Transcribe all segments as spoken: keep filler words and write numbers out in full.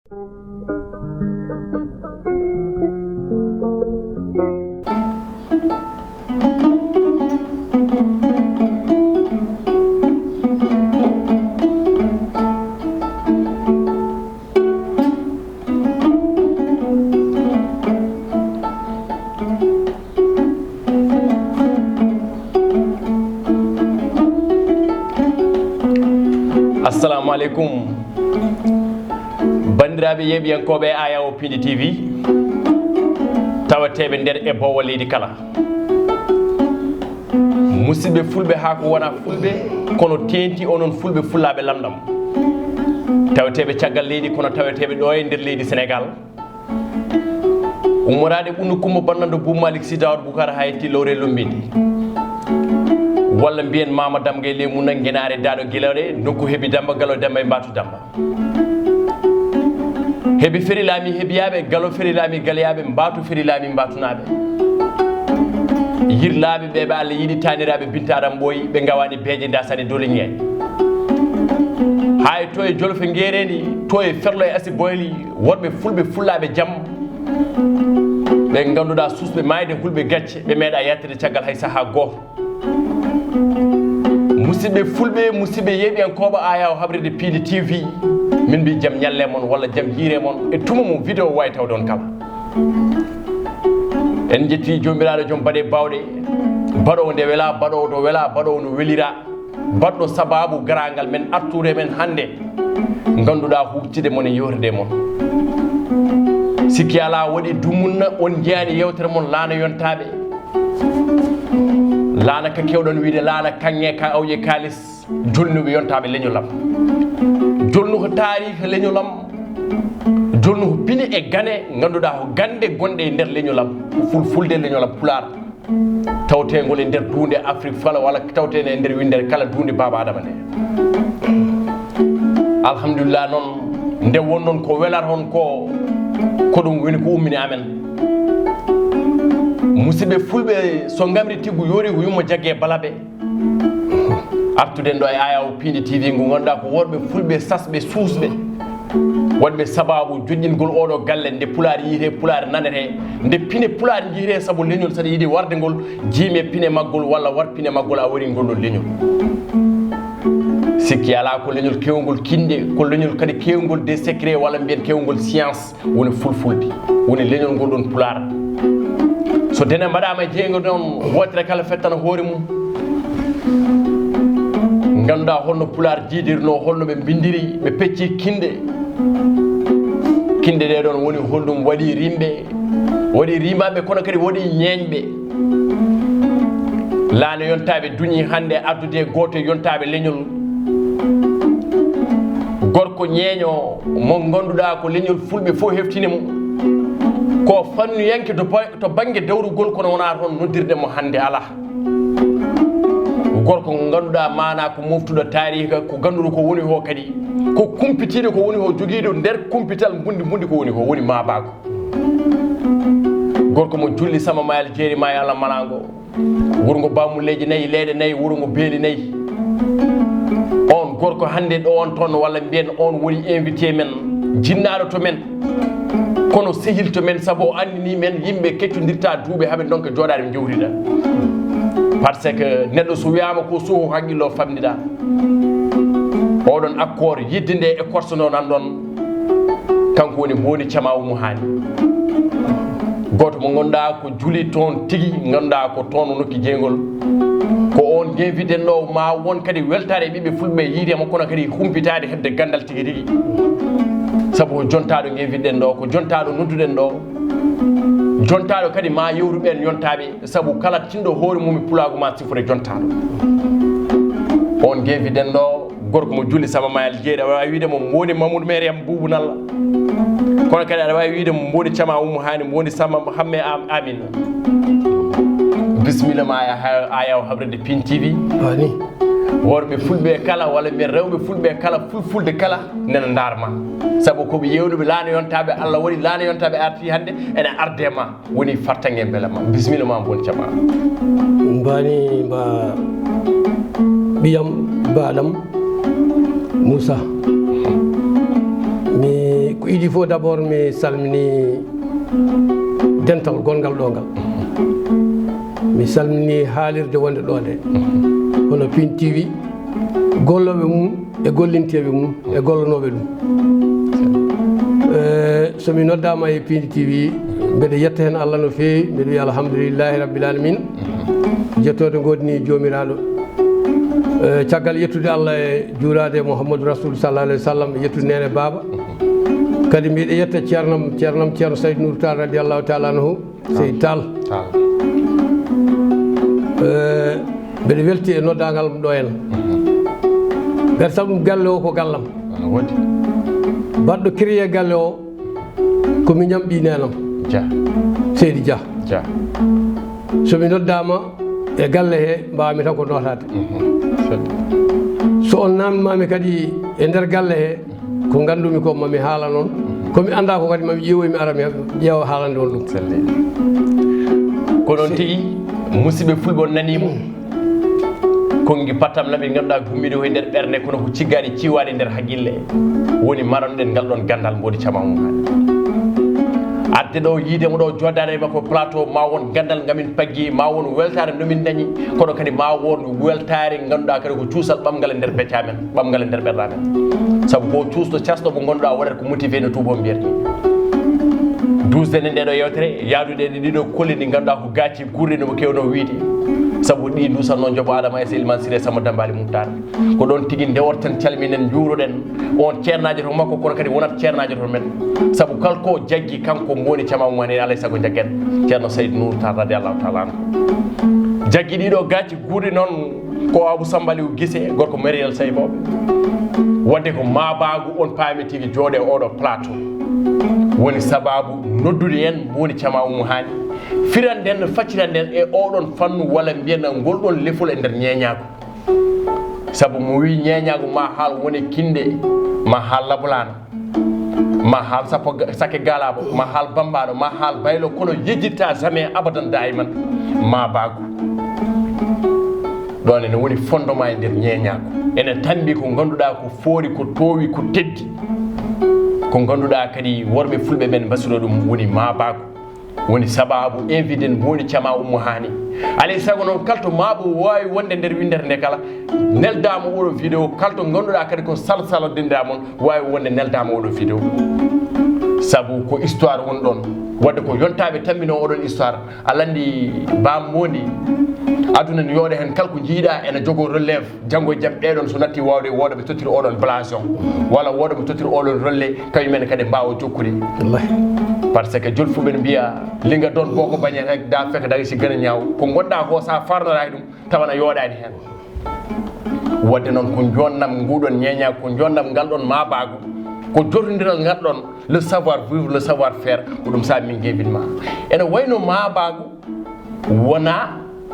Assalamu aleykum. Banndiraaɓe yeeɓiyankooɓe Ayawo Piindi T V, tawateeɓe nder e boowo leydi kala. Musidɓe fulɓe haa ko wona fulɓe, kono teenti onon fulɓe fullaaɓe lamɗam. Tawateeɓe caggal leydi, kono tawateeɓe ɗo e nder leydi Senegaal. Ummoraade Ɓundu Kumba Bannanndo Buubu Maalik Sii Daawuda Bukar haa yetti lowre Lummbindi. Walla mbiyen Maama Damga e Leemunna, Ngenaare Daado Gilooɗe, nokku heɓi Damba, Galo Damba e Mbaatu Damba. Heɓi Ferilaami Heɓiyaaɓe, Galo Ferilaami Galeyaaɓe, Mbaatu Ferilaami Mbaatunaaɓe. Yirlaaɓe ɓe ɓe Alla yiɗi, taaniraaɓe Binta Aram Ɓooyi, ɓe ngawaani beeje ndasani doole ñeeñe. Haa e to e Jolof e Ngeereendi, to e Ferlo e Asi Boyli, worɓe fulɓe fullaaɓe jam, ɓe ngannduɗaa suusɓe maayde, hulɓe gacce, ɓe meeɗaa yaltinde caggal hay sahaa gooto. Musidɓe fulɓe, musidɓe yeeɓiyankooɓe Ayawo Habrirde Piindi T V, min mbi jam ñalle mon walla jam hiire mon e tuma mo vidéo wawi tawde on kala. En njetti Joomiraaɗo joom baɗe bawɗe, baɗowo nde wela, baɗowo to wela, baɗowo no welira, baɗɗo sababu garagal men, artude men hannde, ngannduɗaa huuɓtide mon e yewtide mon. Sikki alaa, waɗi dumunna on njiyaani yewtere mon Laana Yontaaɓe. Laana ka kewɗon wiide, laana kaŋŋe ka awƴe kaalis, jolnuɓe yontaaɓe leñol am. Jolnu ko taariika leñol am, jolnu ko pine e gane, ngannduɗaa ko gannde gonɗe e nder leñol am, ko fulfulde leñol am, Pulaar. Tawteengol e nder duunde Afrik fala, walla tawteende e nder winndere kala duunde Baaba Adama nde. Alhamdulillah noon, nde wonnon ko welata on ko, ko ɗum woni ko ummini amen. Musidɓe fulɓe, so ngamri tiggu yoori ko yumma jagge balaɓe. Artuɗen ɗo e Ayawo Piindi T V, ngu ngannduɗaa ko worɓe fulɓe sasɓe suusɓe, waɗɓe sababu joɗɗingol oɗo galle, nde Pulaar yiyete, Pulaar nanete, nde pine Pulaar njiyete, sabu leñol saɗa yiɗi warde ngol, jiime pine maggol walla war pine maggol a wari ngol ɗon leñol. Sikki alaa ko leñol keewngol kinde, ko leñol kadi keewngol des secrets walla mbiyen keewngol science. Woni fulfulde, woni leñol ngol ɗon Pulaar. So dene mbaɗaama e jeynge ɗon, wootere kala fettana hoore mum. Ngannduɗaa holno Pulaar jiidirno, holno ɓe mbinndiri, ɓe pecci kinde. Kinde ɗe ɗon woni holɗum waɗi rimɓe, waɗi rimaɓe, kono kadi waɗi ñeeñɓe. Laana yontaaɓe duñi hannde ardude e gooto e yontaaɓe leñol. Gorko ñeeño mo ngannduɗaa ko leñol fulɓe fof heftini mo. Ko fannuyanke to ba-, to bannge dawrugol, kono wonaa toon noddirde mo hannde alaa. Gorko mo ngannduɗaa maanaa ko moftuɗo taariika, ko ngannduɗo ko woni ho kadi. Ko kumpitiiɗo ko woni ho, jogiiɗo nder kumpital mbundi mbundi ko woni ho, woni maabaago. Gorko mo julli sama mayal jeeri ma e Allah malaango. Wuro ngo bamulleeji nayi, leyɗe nayi, wuro ngo beeli nayi. On gorko hannde ɗo on toon, walla mbiyen on woni invité men, jinnaaɗo to men. Kono sehil to men, sabu o anndini men yimɓe keccondirta duuɓi haa ɓe ndonka jooɗaade ɓe njowtida. Par ce que neɗɗo so wiyaama ko soho haqqillo famɗiɗa. Oɗon accord yidde nde e korso ndo nan ɗon. Kanko woni Mbooni Cama Ummu Haani. Gooto mo ngannduɗaa ko juli toon tigi, ngannduɗaa ko toon o nokki jeyngol. Ko oon ngeefiɗen ɗo, ma won kadi weltaare e ɓiɓɓe fulɓe yiide mo, kono kadi humpitaade heɓde ganndal tigi tigi. Sabu ko jontaaɗo ngeefiɗen ɗo, ko jontaaɗo nodduɗen ɗo. Jontaaɗo kadi ma yewru ɓeen yontaaɓe, sabu kala tinɗo hoore mum e pulaagu ma sifore jontaaɗo. Oon ngeefiɗen ɗo, gorko mo julli sama mayal jeeri, aɗa waawi wiide mo Mbooni Mamoudou Mariam Boubou Nalla. Kono kadi aɗa waawi wiide mo Mbooni Cama Ummu Haani, Mbooni Sama Hamme Am-, Amina. Bisimilla ma, a ya-, a yaw habrede Pin T V. Ani. Worɓe fulɓe kala, walla mbiyen rewɓe fulɓe kala, fulfulde kala, nena ndaar ma. Sabu ko ɓe yewnuɓe laana yontaaɓe, Allah waɗi laana yontaaɓe arti hannde, ene arde ma. Woni fartaŋŋe mbela ma. Bisimilla ma, Mbooni Cama. Mbaani mba ɓiyam baɗam Moussa. Mi Ko idii fof, d'abord mi salmini dental gonngal ɗo ngal. Mi salmini haalirde wonde ɗo nde, hono Pindi T V, gollooɓe mum e gollinteeɓe mum e gollanooɓe ɗum. Eh, so mi noddaama e Pindi T V, mbeɗa yetta heen Allah no feewi, mbeɗa wiya alhamdulillahi rabbil alamin. Jettoode ngoodni Joomiraaɗo. Eh, caggal yettude Allah e juuraade e Muhammadu Rasul sallallahu alaihi wasallam, e yettude neene baaba. Kadi mbiɗa yetta ceernam, ceernam, Ceerno Sayd Nour Tall radiyallahu taala anhu, Seydi Tall. Tall. Eh, mbeɗa welti e noddaangal ɗo en. Ngati sabu ɗum galle o ko gallam. Ana woodi. Baɗɗo créé galle o ko miñam ɓii neenam. Dia. Seydi Dia. Dia. So mi noddaama e galle he, mbaawmi tan ko nootaade. Mhm. Fedde. So on naamndimaami kadi e nder galle he, ko nganndumi ko, mami haalan on. Ko mi anndaa ko kadi, mami ƴeewoy, mi ara, mi ƴeewa haalande on ɗum. Selli. Ko ɗon tigi, musidɓe fulɓe, on nanii mo. Konngi patam laɓi ngannduɗaa gummiiɗo e nder ɓernde, kono ko ciggaani ciwaani nder haqqille. Woni maranɗen ngal ɗon ganndal Mboodi Cama Ummaani. Arde ɗo, yiide mo ɗo, jooɗaade e makko plateau, ma won ganndal ngamin paggi, ma won weltaare no min dañi, kono kadi ma won weltaare ngannduɗaa kadi ko cuusal ɓamngal e nder becca men, ɓamngal e nder ɓerɗe amen. Sabu ko cuusɗo, casɗo mo ngannduɗaa waɗata ko motivé no tuubo mbiyata ni. Duusde nden ɗeɗo yewtere, yaadude e ɗiɗo kolli ɗi ngannduɗaa ko gaaci guurɗi no mo kewno wiide. Sabu ɗi duusanno Jobo Adama e Seydi Mansire Samba Dambali Muktar. Ko ɗon tigi ndeworten, calminen, njuuroɗen on ceernaajo to makko, kono kadi wonat ceernaajo to men. Sabu kala ko jaggi kanko Mboodi Cama Ummaani, alay sago jaggen Ceerno Sayd Nour Tall radiyallahu taala anhu. Jaggi ɗiɗo gaaci guurɗi noon ko Abou Samba Aliou Guissé, gorko Mariel Saybooɓe. Wadde ko maabaagu on paami tigi jooɗe oɗo plateau. Woni sababu noddude en Mboodi Cama Ummaani. Firanden, facciranɗen e oɗon fannu walla mbiyen ngol ɗon lefol e nder ñeeñaagu. Sabu mo wi ñeeñaagu ma haal wone kinde, ma haal labulaana, ma haal sappo ga-, sakke galaabo, ma haal bambaɗo, ma haal baylo, kono yejjitta jamais abadan daiman maabaagu. Ɗon ene woni fondement e nder ñeeñaagu. Ene tambi ko ngannduɗaa ko foori, ko toowi, ko teddi. Ko ngannduɗaa kadi worɓe fulɓe ɓen mbasiro ɗum woni maabaagu. Woni sababu invité Mboodi Cama Ummaani. Alay sago noon, kala to maabo waawi wonde nder winndere nde kala, neldaama oɗo vidéo, kala to ngannduɗaa kadi ko salsala dinda mon waawi wonde neldaama oɗo vidéo. Sabu ko histoire woni ɗon. Wadde ko yontaaɓe tambino oɗon histoire. Aɗa anndi Ba Mboodi, aduna ne yooɗa heen, kala ko njiiɗa ene jogoo relève. Janngo e jam ɓeɗon so natti wawde wooda ɓe tottiri oɗon blanchon, walla wooda ɓe tottiri oɗon rolle, kañum en kadi mbaawa jokkude. Wallahi. Par ce que jolfuɓe ne mbiya, linga don boko bañe rek, da fekk daga si gën a ñaaw. Ko ngonɗa ko sa farnoraki ɗum, tawana yooɗani heen. Wadde noon ko jonnam nguɗon ñeeña, ko jonnam ngal ɗon maabaagu, ko jotondiral ngal ɗon, le savoir vivre, le savoir faire, ko ɗum sa min ngeɓinma. Ene wayno maabaagu wona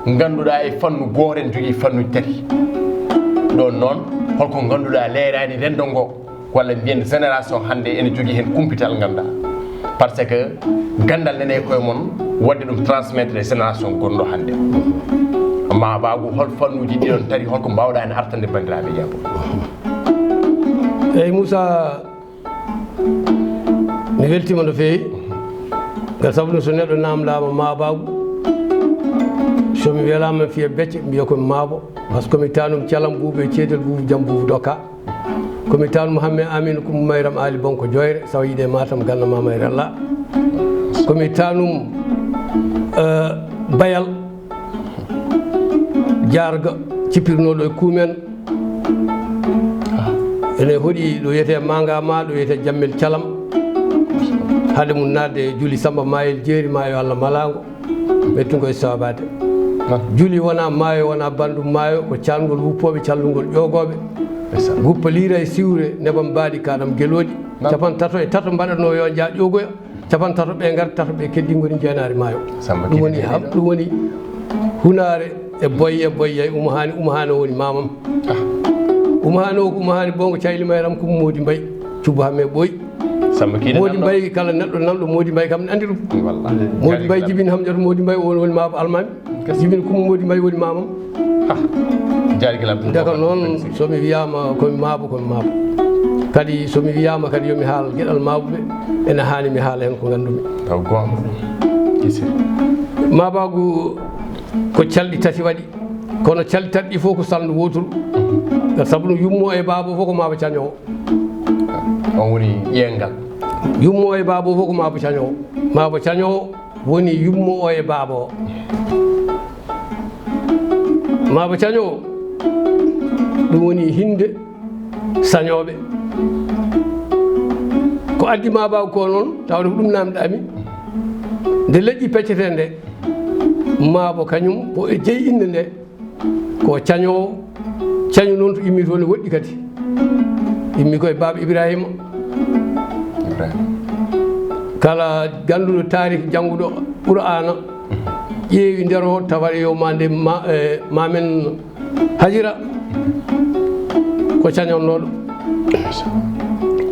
ngannduɗaa e fannu gooto, en jogii fannuuji tati. Ɗoon noon, holko ngannduɗaa leeraani renndo ngo, walla mbiyen génération hannde ene jogii heen kumpital ngannduɗaa? Par ce que ganndal nene e koye mon, waɗde ɗum transmettre e génération gonɗo hannde. Maabaagu, hol fannuuji ɗiɗon tati, holko mbaawɗaa heen artande banndiraaɓe yeeɓo? Eyi Moussa, mi weltiima no feewi, ngal sabu ɗum so neɗɗo naamndaama maabaagu, so mi welaama fiya becce, mbiya ko mi maabo, par ce que mi taanum calam buubu e ceedel buubu jam buubu dokka. Ko mi taanum Hamme Aminu Kumba Mayram Ali Bonko Joyre, sawa yiɗe Matam ganna Mama e Rella. Ko mi taanum, eh, Bayal Jaarga cippirnooɗo e kuumen. Ene hoɗi ɗo wiyetee Manga ma, ɗo wiyetee Jammel Calam. Hade mum naatde e Juli Samba Mayel Jeeri, maayo Allah malaango, mettungo e soobaade. Juli wona maayo, wona banndum maayo, ko caangol wuppooɓe, callungol ƴoogooɓe. Ndeysaan. Guppa liira e siwre, nebam mbaadi, kaɗam gelooɗi. Naam. Capanɗe tato e tato mbaɗatnoo yo njaa ƴoogoya. Capanɗe tato ɓe ngar, tato ɓe keddi ngoni njeenaari maayo. Samba Ɗum woni Kidi ham, Kidi. Ɗum woni hunaare e boyye, boyye, Umu Haani, Umu Haani o woni maamam. Ah. Umu Haani o ko Umu Haani Bongo Cayli Mayram Kumba Moodi Mbay. Cubba Hamme Ɓooy. Samba Kidi Moodi Mbay, kala neɗɗo nanɗo Moodi Mbay kam ne anndi ɗum. Wallahi. Moodi Mbay jibin ham ƴoto Moodi Mbay o woni, woni maabo almaami. Jibin Kumba Moodi Mbay woni maamam. Ah. Jaari gila Abdul Ndeka Wahab. Noon, so mi wiyaama ko mi maabo, ko mi maabo. Kadi so mi wiyaama kadi yo mi haal geɗal Maaboɓe, ene haani mi haala heen ko nganndu-mi. Taw goonga. Ise. Maabaagu ko calɗi tati waɗi, kono calɗi tati ɗi fof ko salndu wooturu. Sabu ɗum yummo e baabo fof ko Maabo Cañoowo. On woni ƴeengal. Yummo e baabo fof ko Maabo Cañoowo. Maabo Cañoowo woni yummo o e baaba o. Maabo Caño, ɗum woni hinnde sañooɓe. Ko addi Maabaagu ko noon, tawde ko ɗum naamndaami. Nde leƴƴi peccetee nde, Maabo kañum ko e jeyi innde nde, ko Cañoowo. Cañu noon to immi toon ne woɗɗi kadi. Immi koye Baaba Ibrahima. Ibrahima. Kala gannduɗo taarih, jannguɗo Qur'aana, ƴeewi nder o, tawata yo ma nde ma, e, ma men Hajira ko cañonnooɗo.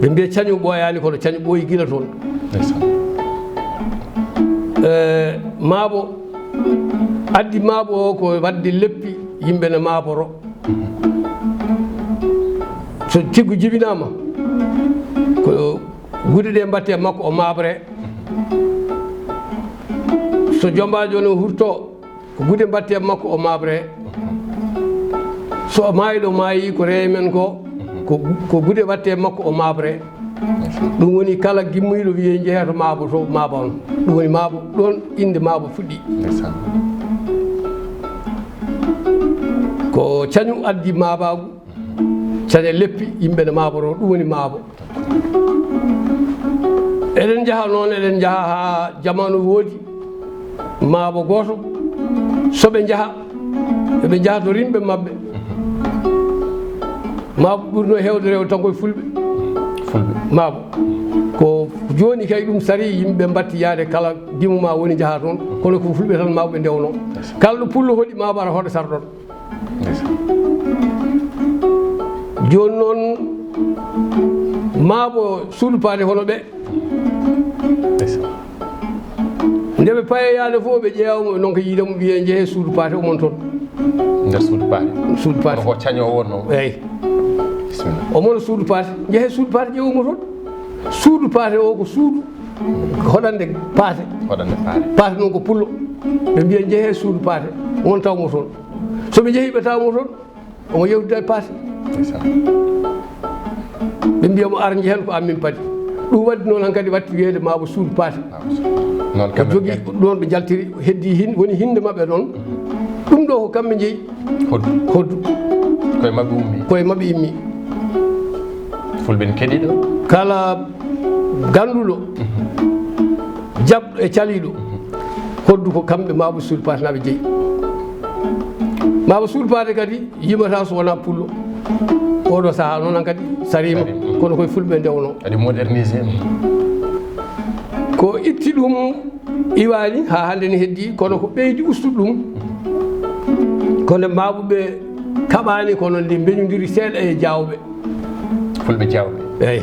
Ɓe mbiya cañu ɓooyaani, kono cañu ɓooyi gila toon. Ndeysaan. E, Maabo. Addi Maabo o ko waɗde leppi, yimɓe ne maaboro. So ciggu jibinaama, ko gude ɗe mbatte makko o maabre. So jombaajo ne hurto, ko gude mbatte makko o maabre. So maayɗo maayi, ko reemen ko, ko, ko gude mbatte makko o maabre. Ɗum woni kala gimmuyɗo wiyee njehe to Maabo to, Maabo on. Ɗum woni Maabo, ɗoon innde Maabo fuɗɗi. Ndeysaan. Ko cañu addi Maabaagu, caña leppi, yimɓe ne maaboro, ɗum woni Maabo. Eɗen njaha noon, eɗen njaha haa jamaanu woodi. Maabo gooto, so ɓe njaha, eɓe njaha to rimɓe maɓɓe. Maabo ɓurno heewde rewde tan koye Fulɓe. Fulɓe. Maabo. Ko jooni kay ɗum sari, yimɓe mbatti yahde kala dimu ma woni njaha toon, kono ko Fulɓe tan Maabo ɓe ndewnoo. Kala ɗo Pullo hoɗi Maabo ara hoɗa sara ɗoon. Ndeysaan. Jooni noon, Maabo suudu paate hono ɓe. Ndeysaan. Nde ɓe payeyaade fof, ɓe ƴeewa mo, noon ko yiide mo, wiyee, "Njehee suudu paate, omon toon." Nder suudu paate? Suudu paate. Kono ko cañoowo wonnoo? Eey. Bisimilla. Omon suudu paate, njehee suudu paate, ƴeewa mo toon. Suudu paate o ko suudu hoɗande paate. Hoɗande paate. Paate noon ko Pullo. Ɓe mbiya, "Njehee suudu paate, on taw mo toon." So ɓe njehii, ɓe tawa mo toon, omo yewtida e paate. Ndeysaan. Ɓe mbiya mo, "Ar njehen ko amin paati." Ɗum waɗi noon hankadi watti wiyeede Maabo suudu paate. Noon ko kamɓe jogi ɓe. Ɗoon ɓe njaltiri, heddii hin, woni hinnde maɓɓe ɗoon. Ɗum ɗo ko kamɓe njeyi. Hoddu. Hoddu. Koye maɓɓe ummi. Koye maɓɓe immi. Fulɓe ne keɗii ɗo. Kala gannduɗo, jaɓɗo e caliiɗo, hoddu ko kamɓe Maabo suudu paate naɓe jeyi. Maabo suudu paate kadi yimata so wonaa Pullo. Oɗo sahaa noon hankadi sariima, sariima, kono koye Fulɓe ndewnoo. Kadi modernisé. Ko itti ɗum iwaani, haa hannde ne heddii, kono ko ɓeydi ustude ɗum. Ko nde Maaboɓe kaɓaani, kono nde mbeñondiri seeɗa e Jaawɓe. Fulɓe Jaawɓe. Eey.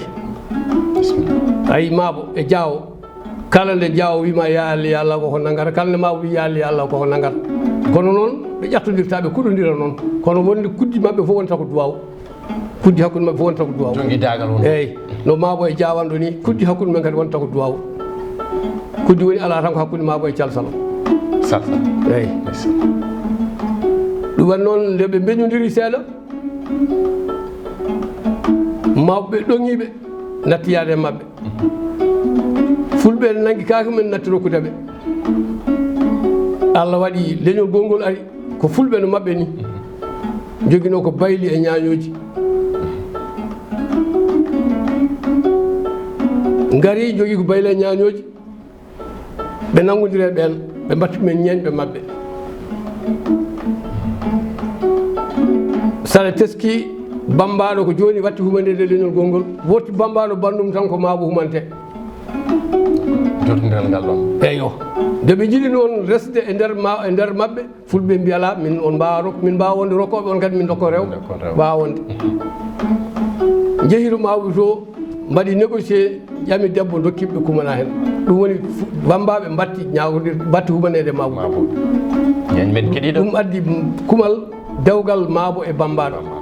Bisimilla. Ayi, Maabo e Jaawo. Kala nde Jaawo wii ma, "Yaa Allah, yaa Allah," ko ko nanngata. Kala nde Maabo wii, "Yaa Allah, yaa Allah," ko ko nanngata. Kono noon, ɓe ƴattondirta, ɓe kuɗondira noon. Kono wonde kuddi maɓɓe fof wonta ko duwaaw. Kuddi hakkunde maɓɓe fof wonta ko duwaaw. Jonngi daagal won. Eey, no Maabo e Jaawanɗo ni, kuddi hakkunde men kadi wonta ko duwaaw. Kuddi woni alaa tan ko hakkunde Maabo e Calsal. Salsal. Eey. Yes. Ɗum waɗi noon, nde ɓe mbeñondiri seeɗa, Maabo ɓe ɗoŋiiɓe, natti yaade e maɓɓe. Fulɓe ne nanngi kaake mumen, natti rokkude ɓe. Allah waɗi leñol gongol ari, ko Fulɓe no maɓɓe ni. Joginoo ko bayli e ñaañooji. Ngari, jogii ko bayli e ñaañooji. Ɓe nanngondiri e ɓeen, ɓe mbaɗti ɗumen ñeeñɓe maɓɓe. Sara teski, Bammbaaɗo ko jooni watti humandeede leñol gongol. Wotti Bammbaaɗo banndum tan ko Maabo humante. Jotondiral ngal ɗon. Eeyo. Nde ɓe njiɗi noon resde e nder ma-, e nder maɓɓe, Fulɓe mbiya, "Alaa, min on mbaawa rok-, min mbaawa wonde rokkooɓe on kadi min ndokka rew-, min ndokka rew-, mbaawa wonde." Njehi to Maabo to, mbaɗi négocier, ƴami debbo, ndokki ɓe kumana heen. Ɗum woni fu-, Bammbaaɓe mbatti ñaagondir, mbatti humaneede Maabo. Maabo. Ñeeñ men keɗiiɗo. Ɗum addi kumal dewgal Maabo e Bammbaaɗo. Bammbaaɗo.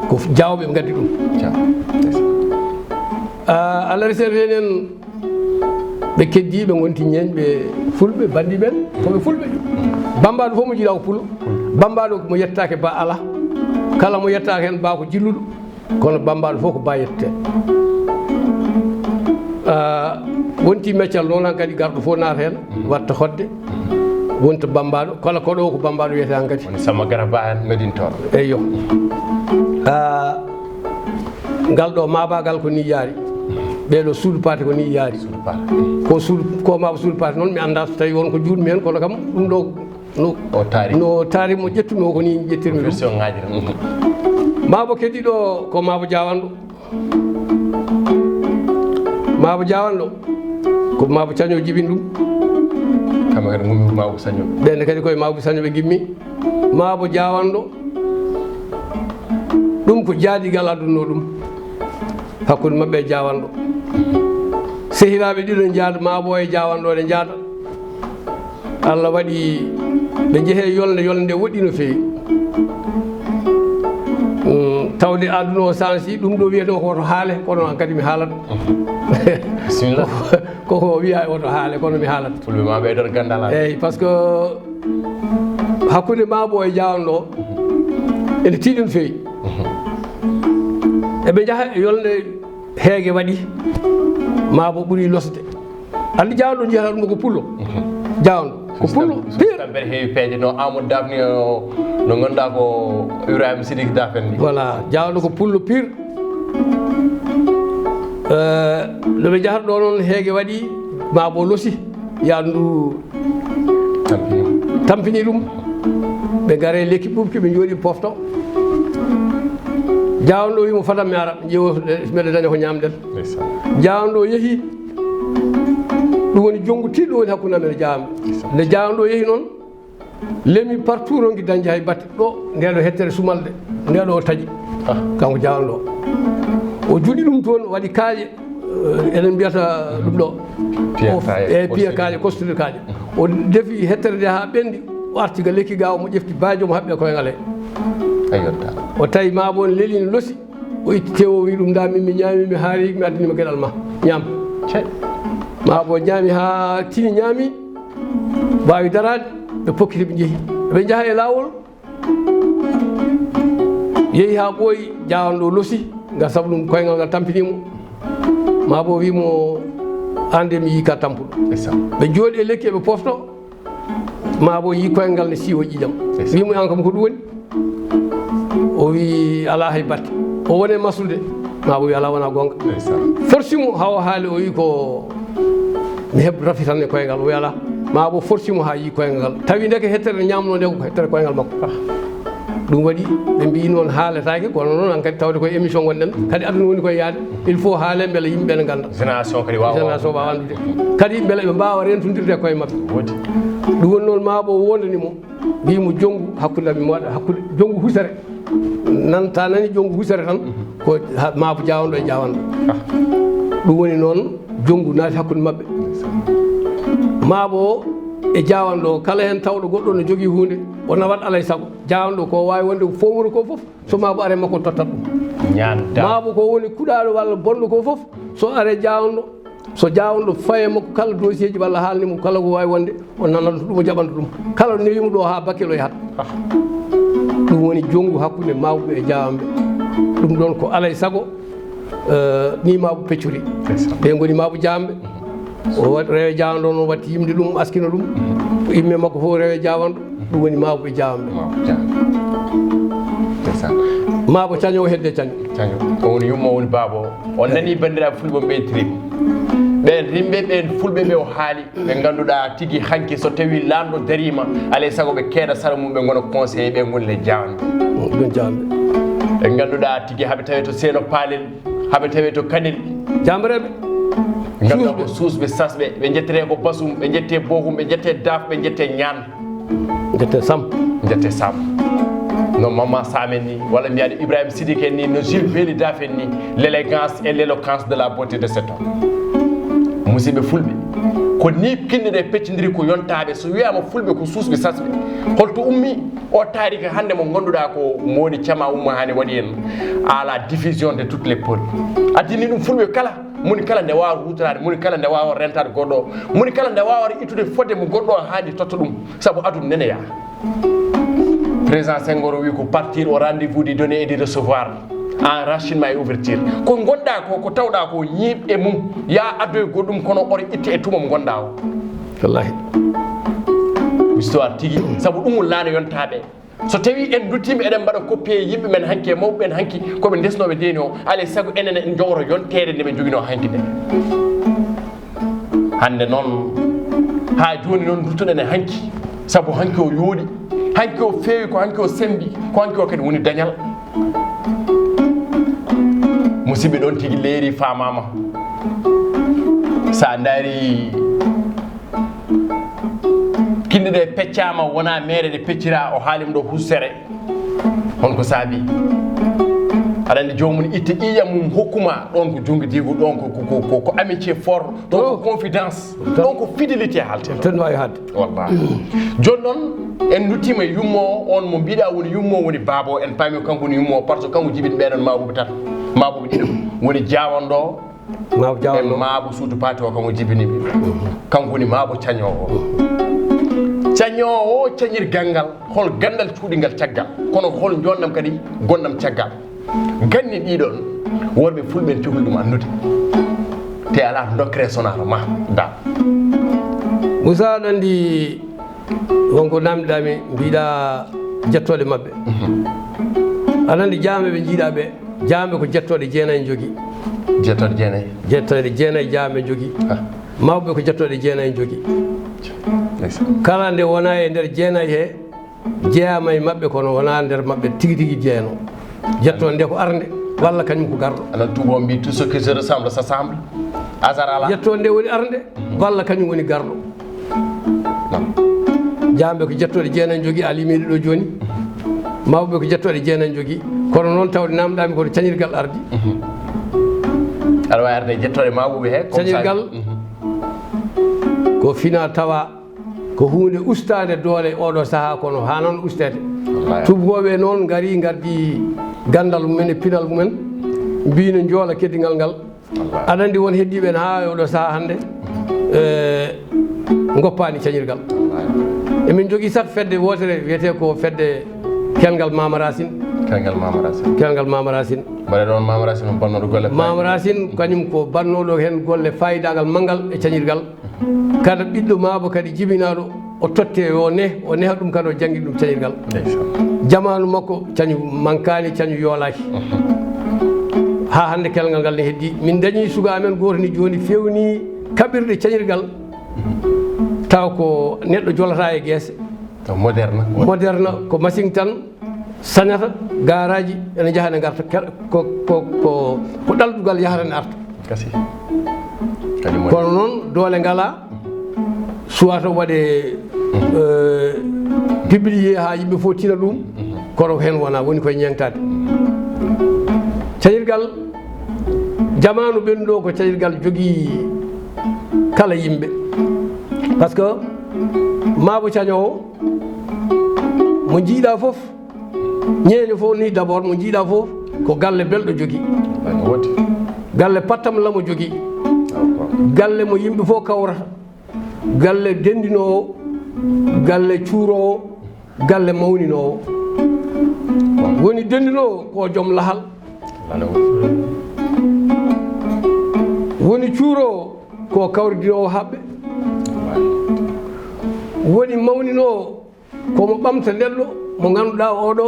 Ko f-, Jaawɓe ɓe ngaddi ɗum. Jaaw. Yes. Ah, Allah resirde en ɓe keddi, ɓe ngonti ñeeñ, ɓe fulɓe, bandi ɓen, ko ɓe fulɓe. Bambaɗo fof mo jiɗa ko pullo. Bambaɗo mo yettake ba ala. Kala mo yettaka hen ba ko jilluɗo. Kono bambaɗo fof ko ba yette. Ah, wonti meccal noon han kadi garɗo fof naata hen, watta hoɗde, wonta bambaɗo, kala koɗo ko bambaɗo wiyete han kadi. Woni Samba Gara Ba en Medine Tooro. Eyyo. Ah, ngal ɗo mabagal ko ni yaari. Ɓeɗo suudu paate ko ni yaari. Suudu paate. Ko suudu, ko maba suudu paate noon mi annda so tawi won ko juutmi hen, kono kam ɗum ɗo no, o taari. No taari mo ƴettumi o ko ni ƴettirmi ɗum. Version ŋaaji tan. Mabo keddiɗo ko mabo jawanɗo. Mabo jawanɗo. Ko mabo caño jibin ɗum. Kamɓe kadi ngummi ko mabo saño. Ɓen kadi koye mabo saño ɓe gimmi. Mabo jawanɗo. Ɗum ko jaadigal adduno ɗum. Hakkunde maɓɓe e jawanɗo. Sehiraaɓe ɗiɗo njaada, mabo e jawanɗo ɗe njaada. Allah waɗi ɓe njehe yolnde, yolnde nde woɗɗi no feewi. Mm, tawde aduna o sansi, ɗum ɗo wiyetee ko woto haale, kono an kadi mi haalat. Bisimilla. Ko, ko wiya woto haale, kono mi haalat. Fulɓe ma ɓeydor gandal. Eyyi, parce que hakkunde mabo e jawanɗo, ene tiiɗi no feewi. Eɓe njaha e yolnde heege waɗi, mabo ɓuri losde. Andi jawanɗo jiyata ɗum ko pullo. Jawanɗo ko pullo pire. Système mbeɗa heewi peeje no Amadou Daf ni, o, no ngannduɗaa ko Ibrahima Sidiki Daf en ni. Voilà, jawanɗo ko pullo pire. Eh, no ɓe njahata ɗo noon heege waɗi, mabo losi, yandu tampini ɗum. Ɓe ngare lekki ɓuuɓki, ɓe njooɗi pofto. Jawanɗo wi mo, "Fadam mi ara, ƴeewo, eh, mbeɗa daña ko ñamɗen." Ndeysaan. Jawanɗo yehi, ɗum woni jonngu tiiɗo woni hakkunde amen e jawanɗo. Ndeysaan. Nde jawanɗo yehi noon, lemi partout ronki dañde hay batte. Ɗo, nde ɗo hettere sumal de, nde ɗo o taƴi. Ah. Kanko jawanɗo. O juɗi ɗum toon, waɗi kaaƴe, eh, enen mbiyata ɗum ɗo. Piya kaaƴe, eh, piya kaaƴe, construire kaaƴe. O defi hettere nde haa ɓendi, o arti ga lekki ga, omo ƴefti baajo mo haɓɓe koyngal he. Ayyo, ta. O tawi mabo on leli no losi, o itti tewo, o wi ɗum, "Nda min mi ñaami, mi haari, mi addani ma geɗal ma. Ñaam." Cey. Mabo ñaami haa tini ñaami, waawi daraade, ɓe pokkiti ɓe njehi. Ɓe njaha e laawol, yehi haa ɓooyi, jawanɗo losi, ngal sabu ɗum koyngal ngal tampini mo. Mabo wi mo, "An de mi yii ka tampuɗo." Ndeysaan. Ɓe jooɗi e lekki, ɓe pofto, mabo yii koyngal ne siiwo ƴiƴam. Ndeysaan. Wi mo, "An kam ko ɗum woni?" O wi, "Ala hay batte." O woni e maslude, mabo wi, "Ala, wona gonga." Ndeysaan. Forsi mo haa o haali, o wi, "Ko mi heɓ rafi tan e koyngal." O wi, "Ala." Mabo forsi mo haa yii koyngal ngal. Tawi ndeke hettere ñamno nde ko hettere koyngal makko. Ah. Ɗum waɗi ɓe mbi noon haaletaake, kono noon hankadi tawde koye émission ngonɗen, kadi aduna woni koye yaade, il faut haale mbele yimɓe ne ngannda. Génération kadi waawa. Génération waawa anndude. Kadi mbele ɓe mbaawa rentondirde e koye maɓɓe. Woodi. Ɗum woni noon mabo wondani mo, mbi mo, "Jonngu hakkunde amen mo waɗa, hakkunde jonngu husere." Nan, ta nani jonngu husere tan, ko ha-, mabo jawanɗo e jawanɗo. Ah. Ɗum woni noon jonngu naati hakkunde maɓɓe. Mabo e jawanɗo, kala heen tawɗo goɗɗo no jogii huunde, o nawat alay sago. Jawanɗo ko waawi wonde ko fowru ko fof, so mabo are makko tottat ɗum. Ñaan da. Mabo ko woni kuɗaaɗo walla bonɗo ko fof, so are jawanɗo, so jawanɗo faye makko kala dossier ji walla haalni mo kala ko waawi wonde, o nananto ɗum, o jaɓanto ɗum. Kala newimo ɗo haa bakkilo yahat. Ah. Ɗum woni jonngu hakkunde mawɓe e jawanɓe. Ɗum ɗon ko alay sago, eh, ni mawɓe peccori. Ndeysaan. Ɓe ngoni mawɓe jawanɓe. O wat-, rewe jawanɗo noon, watti yimde ɗum, askina ɗum. Imme makko fof rewe jawanɗo, ɗum woni mawɓe jawanɓe. Mawɓe jawanɓe. Ndeysaan. Mabo caño hedde caño. Caño. O woni yumma, o woni baaba o. On nani banndiraaɓe fulɓe on ɓe trip. Ɓen rimɓe, ɓen fulɓe ɓe o haali, ɓe ngannduɗaa tigi hanki so tawi lanɗo dariima, alay sago ɓe keeda sara mum, ɓe ngona conseillé, ɓe ngoni le jawanɓe. Ɗum jawanɓe. Ɓe ngannduɗaa tigi haɓe tawe to Seeno Paalel, haɓe tawe to Kanel. Jambareeɓe. Ngannduɗaa ko suusɓe sasɓe, ɓe njettete ko Basum, ɓe njette Bohum, ɓe njette Daf, ɓe njette Ñaan. Njette Sam. Njette Sam. No Mama Sam en ni, walla mbiyaɗo Ibrahima Sidiki en ni, no Jules Beeli Daf en ni, l'élégance et l'éloquence de la beauté de cet homme. Musidɓe fulɓe, ko ni kinɗe ɗe peccindiri ko yontaaɓe, so wiyaama fulɓe ko suusɓe sasɓe. Holto ummi o taarika hannde mo ngannduɗaa ko mo woni cama umma hani waɗi en à la diffusion de toutes les peuples. Addini ɗum fulɓe kala. Moni kala nde waawata huutoraade, moni kala nde waawata rentaade goɗɗo o, moni kala nde waawata ittude fodde mo goɗɗo o haandi totta ɗum, sabu aduna neneyaa. Président Senghor o wi ko partir au rendez-vous de donner et de recevoir, enracinement et ouverture. Ko ngonɗaa ko, ko tawɗaa ko, ñiiɓ e mum, yaa addoy goɗɗum, kono oto itte e tuma mo ngonɗaa o. Wallahi. Histoire tigi, sabu ɗum woni laana yontaaɓe. So tawii en nduttiima eɗen mbaɗa copier yimɓe men hanki e mawɓe ɓen hanki, ko ɓe ndesnooɓe deeni o, alaa e sago enen en njogoto yonteede nde ɓe njoginoo hanki nde. Hannde noon, haa jooni noon nduttuɗen e hanki, sabu hanki o yooɗi, hanki o feewi, ko hanki o semmbi, ko hanki o kadi woni dañal. Musidɓe, ɗoon tigi leeri faamaama. So a ndaarii kinɗe ɗe peccaama, wonaa meere ɗe peccira, o haali mo ɗo husere. Hon ko saabi? Aɗa anndi joomum itta ƴiiƴam mum hokku ma, ɗoon ko junngo diigu, ɗoon ko, ko, ko, ko, ko amitié fort, ɗoon ko confidence, ɗoon ko fidélité haaltee. Tan waawi haalde. Wallahi. Jooni noon, en nduttiima e yummo o, on mo mbiɗa woni yummo, woni baabo, en paami ko kanko woni yummo o, par ce que kanko jibini ɓeɗon maabuɓe tan, maabuɓe ɗiɗo, woni jaawanɗo o, Maabo e jaawanɗo o. Maabo suudu paati o, kanko jibini ɓe. Kanko woni maabo cañoowo o. Cañoowo o, cañirgal ngal, hol ganndal cuuɗingal caggal, kono hol njoɗnam kadi gonɗam caggal? Ganni ɗiɗon, worɓe fulɓe en cokli ɗum anndude. Te alaa to dokkere sonaa to ma, da. Musa, aɗa anndi wonko namdiɗaa mi, mbiɗa jettooɗe maɓɓe. Aɗa anndi jaamɓe ɓe njiiɗaa ɓe, jaamɓe ko jettooɗe jeenayi njogii. Jettooɗe jeenayi? Jettooɗe jeenayi jaamɓe njogii. Ah. Mawɓe ko jettooɗe jeenayi njogii. Ndeysaan. Kala nde wonaa e nder jeenayi he, jeyaama e maɓɓe, kono wonaa nder maɓɓe tigi tigi jeyanoo. Jettoonde nde ko arnde, walla kañum ko garɗo. Aɗa anndi tuubaaɓe mbii, tout ce qui se ressemble s'assemble. Hasard alaa. Jettoonde nde woni arnde, walla kañum woni garɗo. Naam. Jaamɓe ko jettooɗe jeenayi njogii, a limiiɗe ɗo jooni. Mawɓe ko jettooɗe jeenayi njogii. Kono noon tawde namdiɗaa mi ko to cañirgal ardi. Mhm. Aɗa waawi arde e jettooɗe mawɓe he, comme ça. Cañirgal, mhm, ko fina tawa ko huunde ustaande doole e oɗo sahaa, kono haanano usteede. Wallahi. Tuubakooɓe noon ngari, ngardi ganndal mumen e pinal mumen, mbii no njoola keddigal ngal. Wallahi. Aɗa anndi won heddiiɓe en haa e oɗo sahaa hannde, eh, ngoppaani cañirgal. Wallahi. Emin njogii sah fedde wootere wiyetee ko fedde kelngal Mama Racine. Kelngal Mama Racine. Kelngal Mama Racine. Mbaɗe ɗoon Mama Racine ko bannooɗo golle. Mama Racine kañum ko bannooɗo heen golle faayidaagal manngal e cañirgal. Kala ɓiɗɗo maabo kadi jibinaaɗo, o totte, o neh, o neha ɗum kadi, o janngi ɗum cañirgal. Ndeysaan. Jamaanu makko, cañu mankaani, cañu yoolaaki. Mhm. Haa hannde kelngal ngal ne heddii. Min ndañii suka amen gooto ni jooni feewnii kaɓirɗe cañirgal. Mhm. Taw ko neɗɗo jolata e geese. Taw moderne. Moderne, ko machine tan. Sañata, garaaji ene njaha ne ngarta, ke-, ko, ko, ko, ko ɗaldugal yahata ne arta. Kasi. Kadi mo- Kono noon, doole ngalaa, suwata waɗe, eh, publié haa yimɓe fof tina ɗum, kono ko heen wonaa, woni koye ñeŋtaade. Cañirgal, jamaanu ɓennuɗo ko cañirgal jogii kala yimɓe. Par ce que maabo cañoowo, mo njiiɗaa fof, ñeeño fof ni, d'abord, mo njiiɗaa fof, ko galle belɗo jogii. Galle woodi. Galle pattam lamo jogii. D'accord. Galle mo yimɓe fof kawrata. Galle denndinoowo. Galle cuuroowo. Galle mawninoowo. Woni denndinoowo ko joom lahal. Lana woodi. Woni cuuroowo ko kawridinoowo haɓɓe. Woni mawninoowo ko mo ɓamta neɗɗo mo ngannduɗaa oɗo,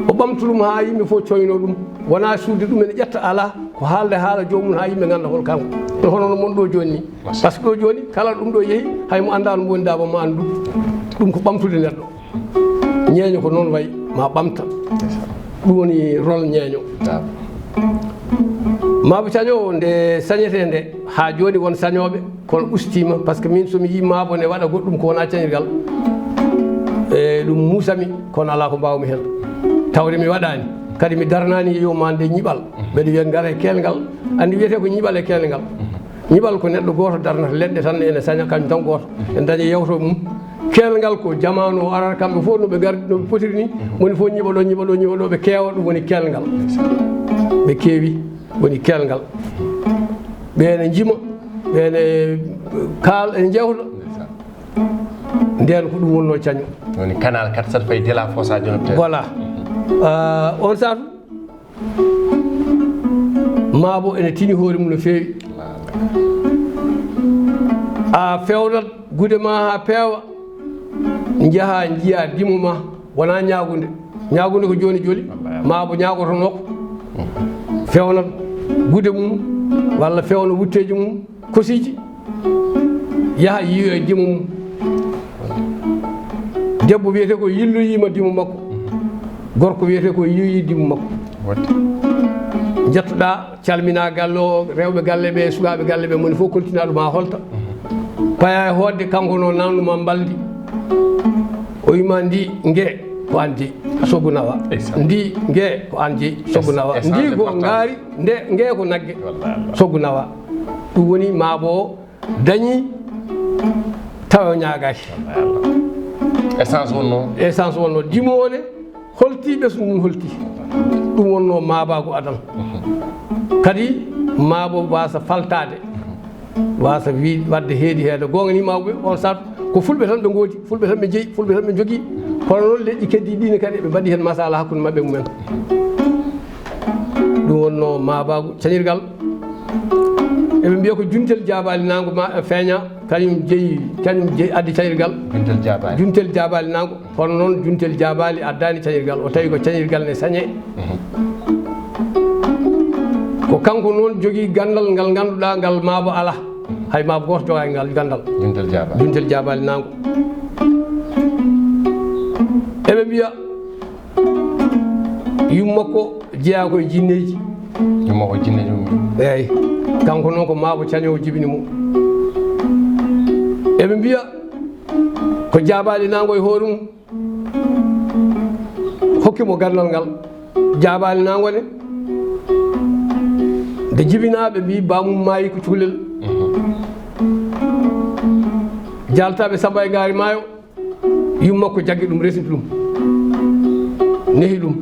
o ɓamta ɗum haa yimɓe fof coynoo ɗum. Wonaa suude ɗum ene ƴetta, alaa, ko haalde haala joomum haa yimɓe ngannda hol kanko. Hono no mon ɗo jooni ni. Par ce que ɗo jooni, kala ɗum ɗo yehi, hay mo anndaa no woni daaba mo anndu. Ɗum ko ɓamtude neɗɗo. Ñeeño ko noon wayi, ma ɓamta. Ɗum woni rôle ñeeño. Naam. Maabo cañoowo, nde sañetee nde, haa jooni won sañooɓe, kono ustiima, par ce que min so mi yii maabo ne waɗa goɗɗum ko wonaa cañirgal, e ɗum muusami, kono alaa ko mbaawmi heen. Tawde mi waɗaani, kadi mi darnaani e yo ma nde ñiɓal. Mbeɗa wiya ngara e kelngal, anndi wiyetee ko ñiɓal e kelngal. Ñiɓal ko neɗɗo gooto darnata leɗɗe tan, ene saña kañum tan gooto. Ene daña yewto mum. Kelngal ko jamaanu o arata, kamɓe fof no ɓe ngardi, no ɓe potiri ni. Woni fof ñiɓa ɗo, ñiɓa ɗo, ñiɓa ɗo, ɓe keewa, ɗum woni kelngal. Ɓe keewi, woni kelngal. Ɓe ene njima, ɓe ene kaal, ene njeewta. Ndeen ko ɗum wonnoo caño. Woni canal quatre sept fayi Dela Fossa Jonobtel. Voilà. Ah, on saatu, Maabo ene tini hoore mum no feewi. A feewnat gude ma haa peewa, njaha njiya dimo ma, wona ñaagunde. Ñaagunde ko jooni joli, Maabo ñaagotonoo ko. Feewnat gude mum, walla feewna wutteeji mum, kosiiji, yaha yiyoya dimo mum. Debbo wiyetee ko yilloyiima dimo makko. Gorko wiyetee ko yiyoyi dimo makko. Njettoɗaa, calmina galle o, rewɓe galle ɓe, sukaaɓe galle ɓe, moni fof koltina ɗum haa holta. Paya e hoodde, kanko noon nannduma mbaldi. O wima ndi nge ko an jeyi, soggu nawa. Ndi nge ko an jeyi, soggu nawa. Ndi ko ngaari, nde nge ko nagge, soggu nawa. Ɗum woni Maabo o dañi tawa o ñaagaaki. Essence wonno. Essence wonno. Dimo o ne holti, ɓesngu ngun holti. Ɗum wonno Maabaagu adan. Kadi Maabo wasa faltaade. Wasa wi-, wadde heedi heede. Goonga ni Maabo ɓe, on saatu ko fulɓe tan ɓe ngoodi, fulɓe tan ɓe jeyi, fulɓe tan ɓe njogii. Kono noon leƴƴi keddiiɗi ɗi ne kadi ɓe mbaɗi heen masala hakkunde maɓɓe e mumen. Ɗum wonno Maabaagu cañirgal. Eɓe mbiya ko Juntel Jaabaali Naango ma feeña, kañum jeyi, kañum jeyi addi cañirgal. Juntel Jaabaali. Juntel Jaabaali Naango. Kono noon Juntel Jaabaali addaani cañirgal. O tawi ko cañirgal ne sañe. Ko kanko noon jogii ganndal ngal ngannduɗaa ngal Maabo alaa. Hay Maabo gooto jogaaki ngal ganndal. Juntel Jaabaali. Juntel Jaabaali Naango. Eɓe mbiya yumma ko jeyaa ko e jinneeji. Yumma ko jinneeji mum. Eeyi. Kanko noon ko Maabo cañoowo jibini mo. Eɓe mbiya ko Jaabaali Naango e hoore mum hokki mo ganndal ngal. Jaabaali Naango ne, nde jibinaa ɓe mbii baamum maayi ko cukalel. Jaaltaaɓe Samba e Ngaari Maayo, yumma ko jaggi ɗum, resndi ɗum, nehi ɗum.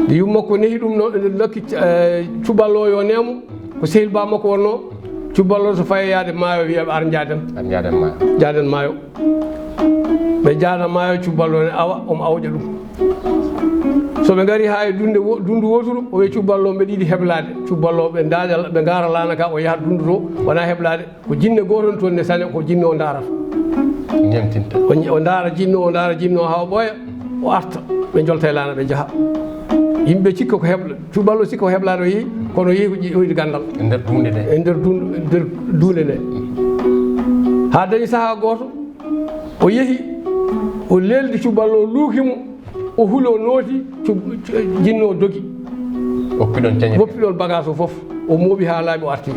Nde yumma ko nehi ɗum, no, no lokki, eh, cuballo yo neemo, ko sehil ba makko wonno, cuballo so faye yaade maayo wiya ɓe ar njaaden. Ar njaaden maayo. Njaaden maayo. Ɓe njaada maayo, cuballo ne awa, omo awƴa ɗum. So ɓe ngari haa e dunde wo-, dundu wooturu, o wiya cuballo mbeɗa yiɗi heblaade. Cuballo ɓe ndaada, ɓe ngaara laana ka, o yaha dundu to, wona heblaade. Ko jinne gooto toon ne saña, ko jinne o ndaarata. Ñemtinta. O ñe-, o ndaara jinne o, ndaara jinne o haa o ɓooya, o arta. Ɓe njolta e laana, ɓe njaha. Yimɓe cikka ko hebla, cuballo sikka ko heblaade o yehi, kono o yehi ko ƴi-, o yiɗi ganndal. E nder duunde nde. E nder duun-, nder duunde nde. Haa dañi sahaa gooto, o yehi, o leldi cuballo, o luuki mo, o huli, o nooti, cu-, cu-, jinne o dogi. Woppi ɗon cañirgal. Woppi ɗon bagage o fof. O mooɓi haa laaɓi, o arti.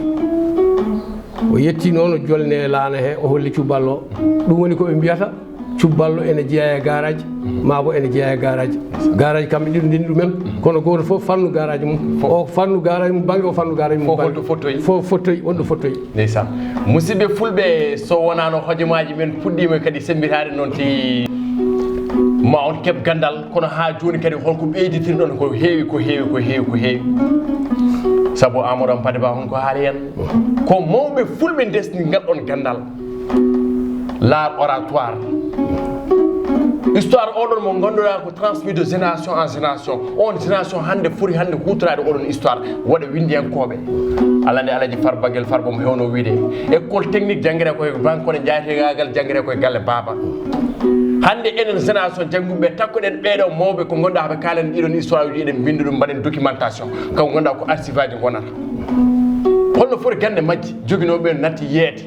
O yetti noon, o jolni e laana he, o holli cuballo. Ɗum woni ko ɓe mbiyata cuballo ene jeyaa e garage, maa bo ene jeyaa e garage. Garage kamɓe ɗiɗo ndenndi ɗumen, kono gooto fof fannu garage mum. Fof. O fannu garage mum, bannge o fannu garage mum, fof bannge holto fottoyi? Fof fottoyi, wonɗo fottoyi. Ndeysaan. Musidɓe fulɓe, so wonaano hojomaaji men puɗɗiima kadi semmbitaade noon, ti ma on keɓ ganndal, kono haa jooni kadi holko ɓeyditirɗon? Ko heewi, ko heewi, ko heewi, ko heewi. Sabu Amadou Hampâté Bâ, honko haali en? Ko mawɓe fulɓe ndesni ngal ɗon ganndal. L'art oratoire. Histoire oɗon mo ngannduɗaa ko transmis de génération en génération. On génération hannde foti hannde huutoraade oɗon histoire, waɗa winndiyankooɓe. Alaa nde Alaji Farba Guel Farba mo heewno wiyde, école technique janngiree koye banque, kono jaaygaagal janngiree koye galle baaba. Hannde enen génération jannguɓe ɓe, takkoɗen ɓeeɗo mawɓe ko ngannduɗaa ɓe kaalen ɗiɗon histoire uji, eɗen mbinnda ɗum, mbaɗen documentation. Kanko ngannduɗaa ko archive aji ngonata. Holno foti gannde majji joginooɓe ɓe natti yeeyde?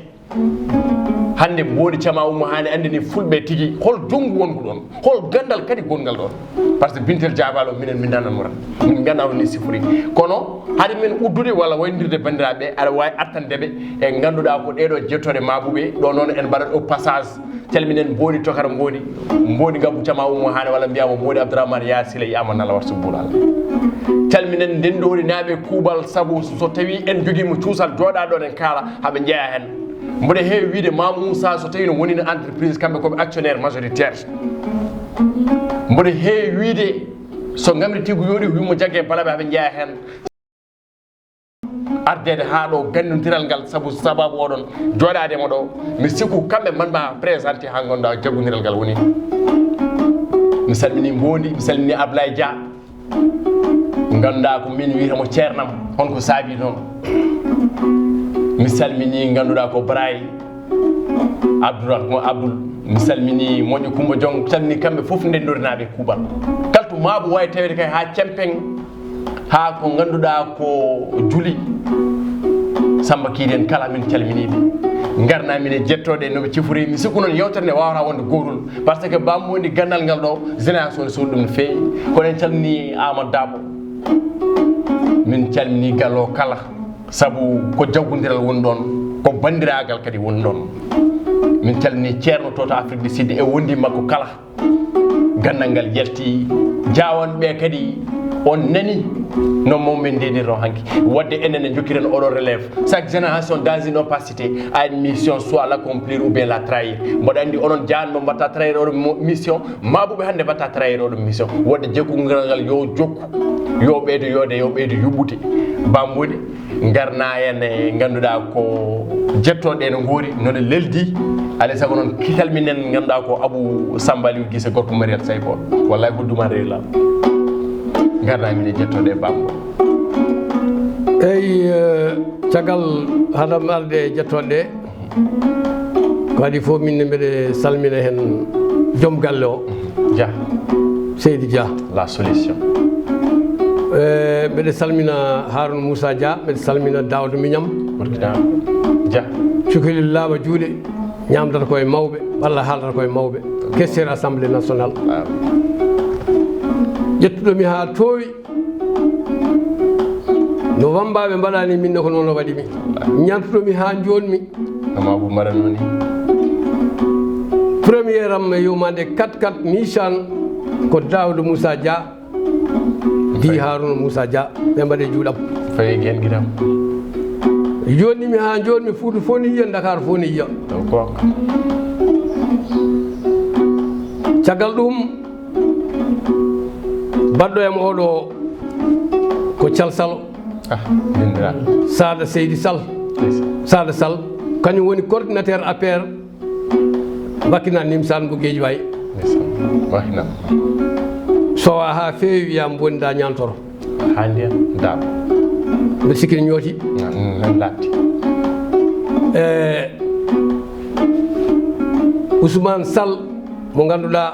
Hannde mboodi cama ummo haani anndini fulɓe tigi hol ndongu wongu ɗon, hol ganndal kadi gonngal ɗon. Par ce que Bintel Jaabaali o, minen min nana mo tan, min nganndaa no ni sifori. Kono haade min uddude walla wayndirde banndiraaɓe, aɗa waawi artande ɓe e ngannduɗaa ko ɗeeɗo jettooɗe maabuɓe. Ɗo noon en mbaɗat au passage, calminen mboodi tokara mboodi, mboodi ngabbu cama ummo haani, walla mbiyaama mboodi Abdourahmane Yaya Siley Amadou Nalla Wattu Buuɗal. Calminen ndenndoori naaɓe kuuɓal, sabu so tawii en njogiima cuusal jooɗaa ɗoon en kaala, haɓe njeyaa heen. Mboɗo heewi wiyde Maam Moussa, so tawii no wonino entreprise, kamɓe ko ɓe actionnaire majoritaire. Mboɗo heewi wiyde so ngamri tigu yooɗi, wimo jagge balaɓe, haɓe njeyaa heen. ardeede haa ɗo ganndiral ngal, sabu sababu oɗon jooɗaade mo ɗo. Mi sikku kamɓe mbaɗ ma présenté haa ngannduɗaa jaggondiral ngal woni. Mi salmini Mbondi, mi salmini Ablaye Dia. Ngannduɗaa ko min wiyata mo ceernam, hon ko saabi noon. Mi salmini ngannduɗaa ko Baraye Abdourahmane Abdoul. Mi salmini moƴƴo Kumba Jong, salmini kamɓe fof ndenndorinaaɓe kuuɓal. Kaltu maa bo waawi taweede kay haa Cempeŋ, haa ko ngannduɗaa ko Juli. Samba Kiiɗi en kala min calminii ɓe. Ngarnaa min e jettooɗe no ɓe cifori. Mi sikku noon yewtere nde waawata wonde gootol. Par ce que Bambo woni ganndal ngal ɗo, génération ne suuɗi ɗum no feewi. Kono en calminii Amadou Dabo. Min calminii galle o kala, sabu ko jaggondiral woni ɗoon, ko banndiraagal kadi woni ɗoon. Min calminii ceerno to, to Afrique du Sud e wondiiɓe makko kala. Ganndal ngal yalti, jaawanɓe kadi on nani no mawɓe ndeenirno hanki. Wadde enen ne njokkiren oɗo relève. Chaque génération dans une opacité a une mission, soit l'accomplir ou bien la trahir. Mboɗo anndi onon jaawanɓe mbatta trahir oɗo mo-, mission, maa bo ɓe hannde mbatta trahir oɗo mission. Wadde jaggondiral ngal yo jokku, yo ɓeydo yoode, yo ɓeydo yuɓɓude. Bambude, ngarna en e ngannduɗaa ko jettooɗe no ngoori, no ɗe leldi. Alay sago noon, ki calminen ngannduɗaa ko Abou Samba Aliou Gise, gorko Mariel Sayko. Wallahi, hudduma rewi laam. Ngarna min e jettooɗe Bambo. Eyi, eh, caggal haɗam arde e jettooɗe ɗe, ko adii fof min ne mbeɗe salmina heen joom galle o. Dia. Seydi Dia. La solution. Eh, mbeɗe salmina Harouna Moussa Dia, mbeɗe salmina Daouda Mignam. Burkina. Dia. Cukalel laaɓa juuɗe, ñaamdata ko e mawɓe, walla haaldata ko e mawɓe. Questeur Assemblée nationale. Waaw. Ƴettuɗo mi haa toowi. No wambaaɓe mbaɗani min ne, ko noon o waɗi mi. Ñantuɗo mi haa njoon mi. Ama bu mbaɗanoo ni. Premier am e yumande quatre quatre Nissan ko Daouda Moussa Dia. Di Faye. Harouna Moussa Dia. Ɓe mbaɗe juuɗam. Faye gen gidam. Jonni mi haa njoon mi, Fuuta fof ne yiya, Dakar fof ne yiya. Ɗo goonga. Caggal ɗum, baɗɗo e mo oɗo ko Cal Salo. Ah, bindiral. Sada Seydi Sall. Yes. Sada Sall, kañum woni coordinateur A P R Wakhinane Nimsaan mo Guédiawaye. Yes. Wakhinane. So a haa feewi wiya mbonda ñantoro. Haa ndiyan daaɓa. Mbeɗa sikki ne ñooti. Nan laatti. E Ousmane Sall mo ngannduɗaa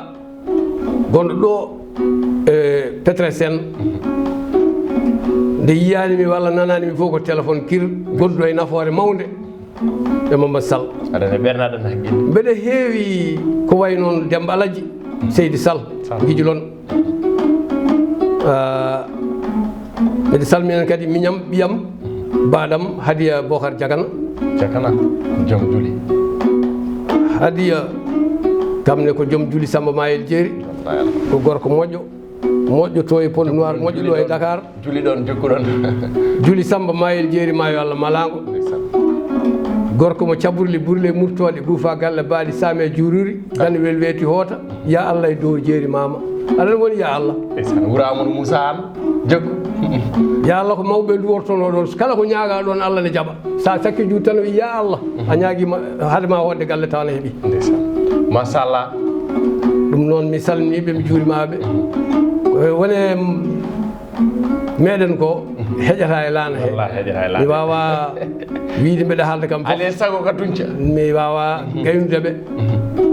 gonɗo ɗo e Petersen, nde yiyaani mi walla nanaani mi fof ko téléphone kir, gonɗo e nafoore mawnde e Mamadou Sall. Aɗa ne ɓernaɗo na haqqille. Mbeɗa heewi ko wayi noon Demba Alaji, Seydi Sall, Sall. Gijulon. Ah, mbeɗa salmina kadi miñam, ɓiyam, baɗam, Hadiya Bokar Jagana. Jagana, joom juli. Hadiya, kam ne ko joom juli Samba Mayel Jeeri. Wallahi. Ko gorko moƴƴo, moƴƴo to e Pointe Noire, moƴƴo ɗo e Dakar. Juli ɗon, jokkuɗon. Juli Samba Mayel Jeeri, maayo Allah malaango. Ndeysaan. Gorko mo caburli burle murtooɗe, guufa galle baaɗi, saame juururi, dan wel weeti hoota. Ya Allah e dow jeeri mama. Aɗa woni ya Allah. Ndeysaan, wuro Amadou Moussa Anne, jokku. Ya Allah, ko mawɓe nduwortono ɗon. Kala ko ñaaga ɗon, Allah ne jaɓa. Sa sakki juuɗe tan, wi, "Ya Allah," a ñaagima, hade ma hoɗde galle tawa ne heɓi. Ndeysaan. Machallah. Ɗum noon, mi salminiiɓe, mi juurimaɓe. Ko wone meɗen ko heƴata e laana he. Wallahi, heƴata e laana. Mi wawa wiide mbeɗa haalda kam fof. Alay sago ka tunca. Mi wawa gaynude ɓe.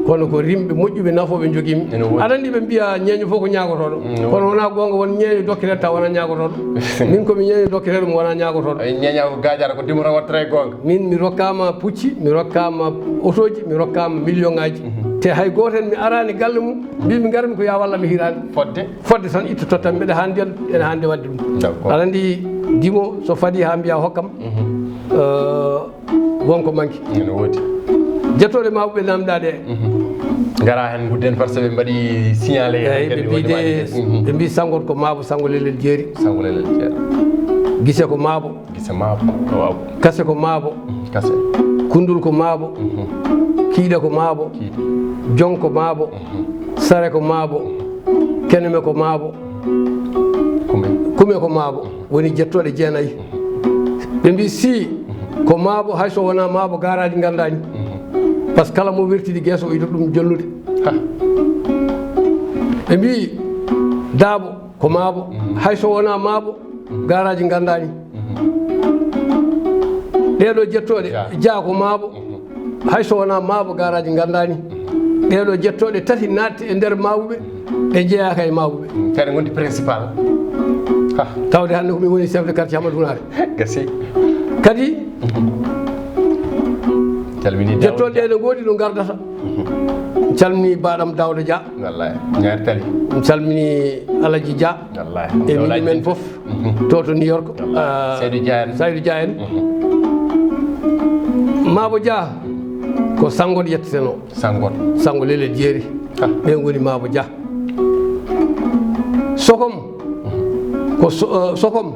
Kono ko rimɓe moƴƴuɓe nafooɓe jogimi. Ene woodi. Aɗa anndi ɓe mbiya ñeeño fof ko ñaagotoɗo. Mm, kono wona goonga won ñeeño dokkere taw wona ñaagotoɗo. Min ko mi ñeeño dokkere ɗum wona ñaagotoɗo. Ay, ñeeña ko gaajara ko dimo tan watta e goonga. Min mi rokkama pucci, mi rokkama otoji, mi rokkama million ngaji. Mhm. Te hay gooto en mi arani galle mum, mbimi ngarmi ko ya walla mi hirani. Fodde? Fodde tan itta tottam mbeɗa handi en, ene handi wadde ɗum. D'accord. Aɗa anndi dimo so fadi ha mbiya hokkam. Mhm. Euh, wonko manki. Ene woodi. Jettooɗe ma ɓe namɗa ɗe. Mhm. Ngara hen ngudden par ce que ɓe mbaɗi signalé. Eyyi, ɓe mbi de, mhm, ɓe mbi Sangot ko Maabo, Sango Lelel Jeeri. Sango Lelel Jeeri. Gise ko Maabo. Gise Maabo. Waaw. Kase ko Maabo. Mhm. Kase. Kundul ko Maabo. Mhm. Kiiɗe ko Maabo. Kiiɗe. Jong ko Maabo. Mhm. Sare ko Maabo. Keneme ko Maabo. Kume. Kume ko Maabo. Woni jettooɗe jeenayi. Ɓe mbi si ko maabo, hay so wonaa maabo, garaaji nganndaani. Par ce que kala mo wertidi geesa, o yiɗa ɗum jonnude. Ɓe mbi daabo ko maabo, hay so wonaa maabo, garaaji nganndaani. Ɗeeɗo jettooɗe, jaa ko maabo, hay so wonaa maabo, garaaji nganndaani. Ɗeeɗo jettooɗe tati naatte e nder maawuɓe, ɗe njeyaaka e maawuɓe. Kadi ngondi principal. Tawde hannde ko min woni chef de quartier Hamadou Hunaare. Gasi. Kadi calmini Daouda. Jettooɗe ɗe ne ngoodi no ngardata. Calmini baɗam Daouda Dia. Wallahi. Ñaari tali. Calmini Alaji Dia. Wallahi. E mini men fof. To to New York. Seydou Dia en. Seydou Dia en. Maabo Dia ko Sangot yetteteno. Sangot. Sango lele jeeri. Ɓe ngoni Maabo Dia. Sokom ko so- eh, Sokom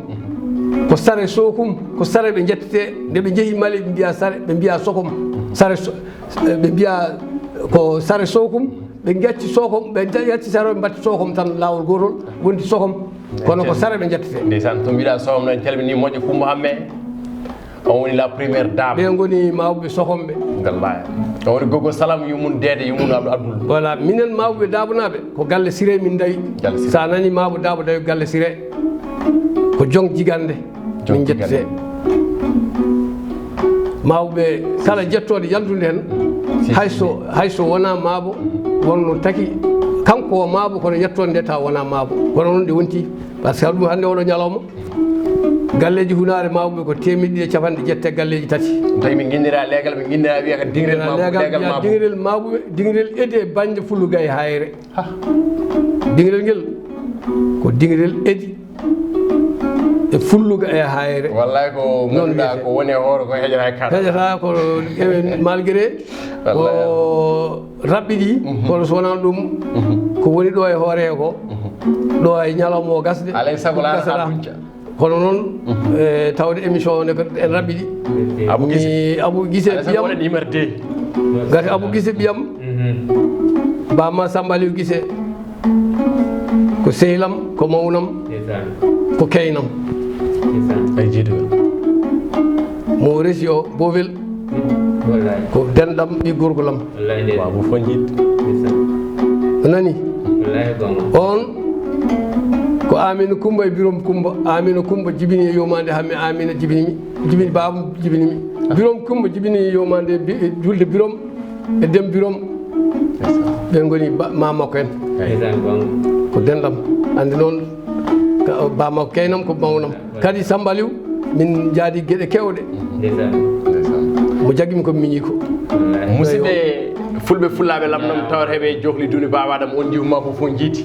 ko sare Sokum, ko sare ɓe jettete. Nde ɓe njehi Mali, ɓe mbiya sare, ɓe mbiya Sokom. Sare so- eh, ɓe mbiya ko sare Sokum. Ɓe gacci Sokom, ɓe gacci sare, ɓe mbatti Sokom tan laawol gootol wondi Sokom. Kono ko sare ɓe jettete. Ndeysaan, to mbiɗa Soham noon, calmini moƴƴo Kumba Hamme. On woni la première dame. Ɓe ngoni mawɓe Sokomɓe. Wallahi. On woni gogo Salam, yumun Deede, yumun Abdou Abdoul. Voilà, minen mawɓe Daabonaɓe ko galle Siré min dawi. Galle Siré. Sa nani mawɓe Daabo dawi galle Siré, ko jom jigande min jettete. Mawɓe kala jettoɗe yaltude hen, hayso hayso wona maabo, wonno taki kanko o maabo, kono yettonde nde taw wona maabo. Kono noon ɗe wonti, par ce que ɗum hannde oɗo ñalawma, galleeji Hunaare mawɓe ko teemedde ɗiɗi e capanɗe jeetati e galleeji tati. Tawi min nginndira leegal, min nginndira wiya ko dingrel mawɓe, leegal mawɓe. Dingrel mawɓe, dingrel edi e bannde Fulluga e Haayre. Dingrel ngel ko dingrel edi e Fulluga e Haayre. Wallahi ko ngannduɗaa ko woni e hoore ko heƴata e kala. Heƴata ko malgré ko raɓɓiɗi, kono so wonaa ɗum ko woni ɗo e hoore he ko ɗo e ñalawma o gasde. Alay sago laana dunca. Kono noon e tawde émission o ne ko en raɓɓiɗi. Abou Guissé. Abou Guissé biyam. Gati Abou Guissé biyam. Bamma Samba Aliou Guissé. Ko sehlam, ko mawnam, ko keynam. Ay jiiduɓe. Mo resi o Bovel. Ko denɗam ɓi gorgolam. Wallahi nde. Babu Fonjit. A nani? On ko Amina Kumba e Birom Kumba. Amina Kumba jibini e yomande hamme, Amina jibini mi. Jibini babam jibini mi. Birom Kumba jibini e yomande bi- julde Birom e Dem Birom. Ɓe ngoni ba- ma makko en. Ko denɗam. Andi noon ka- ba makko keynam ko mawnam. Kadi Samba Aliou, min njaadi geɗe kewɗe. Mo jaggi mi ko miñi ko. Musidɓe fulɓe, fullaaɓe lamnam, tawata heɓe johli duni babaɗam, on jiwu makko fof jiiti.